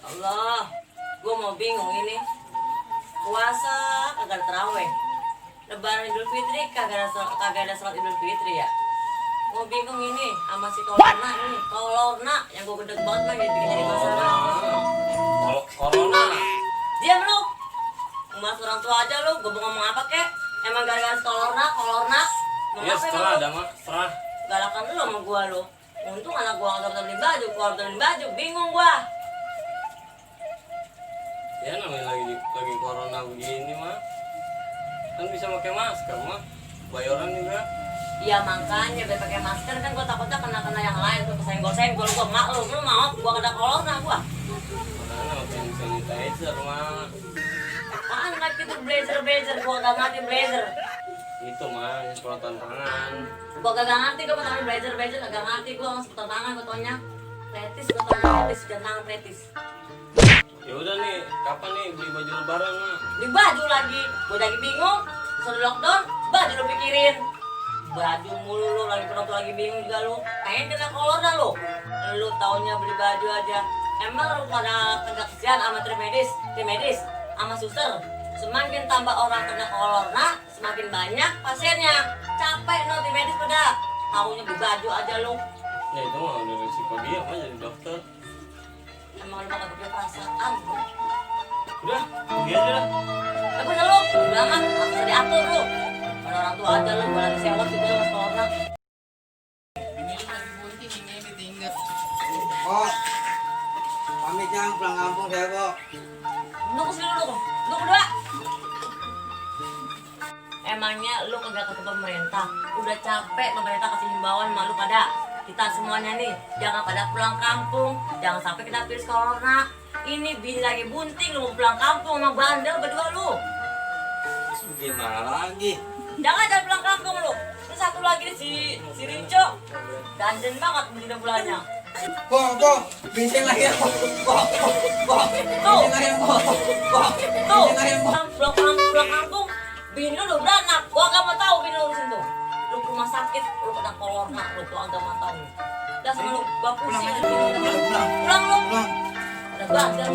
Allah, gue mau bingung ini. Puasa kagak terawih, Lebaran Idul Fitri kagak ada sholat Idul Fitri ya. Mau bingung ini sama si Kolorna ini. Kolorna yang gue gedeg banget mah jadi masalah. Corona. Diam lu. Mas orang tua aja lu, gue mau ngomong apa kek? Emang gara-gara si Kolorna. Mau Ya ngapain setelah lu? ada mah, setelah. Galakan lu sama gua lu. Untung anak gua kagak beli baju, gua beli baju, bingung gua. Ya namanya lagi corona begini mah. Kan bisa pakai masker mah. Bayaran juga. Iya makanya biar pakai masker kan gua takutnya kena yang lain tuh kesenggol-senggol gua mak lu mau gua kena corona gua. Mana hand sanitizer mah. Apaan ngerti tuh blazer gua gak ngerti blazer. Itu mah semprotan tangan. Gua gak ngerti gua tangan blazer gak ngerti gua sama semprotan tangan gua taunya pretis dan tangan pretis. Ya udah nih, kapan nih beli baju lebaran mah? Beli baju lagi, gua lagi bingung. Sudah lockdown, baju lu pikirin. Baju mulu lu lagi bingung juga lu. Pengen kena corona lu. Lu taunya beli baju aja. Emang lu pada kagak kesian sama tim medis sama suster. Semakin tambah orang kena corona, semakin banyak pasiennya. Capek no tim medis pada. Taunya beli baju aja lu. Ya itu mah udah risiko dia mah jadi dokter. Emang lu kagak punya perasaan lu. Udah, pergi aja dah. Tapi lu, udah amat, langsung diatur lu. Pada orang tua aja lu, gua lagi sewot gitu mas corona. Kok, pamit yang pulang kampung saya kok. Duduk sini dulu, duduk berdua. Emangnya lu kagak ke pemerintah? Udah capek pemerintah kasih himbauan malu pada kita semuanya nih. Jangan pada pulang kampung, jangan sampai kena virus corona. Ini bini lagi bunting, lu mau pulang kampung sama bandel berdua lu. Gimana lagi? Jangan pulang kampung lu. Terus satu lagi si Rinco, dandan banget begini bulannya. Kok, bising lagi ya, kok. Tuh, Bising lagi ya, kok. tuh, Bising lagi ya, kok. pulang kampung, bini lu udah beranak, gua gak mau tahu bini lu situ. Lu ke rumah sakit, lu kena corona, lu gua agak mau tahu. Udah sama lu, gua pusing. Pulang. Pulang lu, Pulang. ada bandel.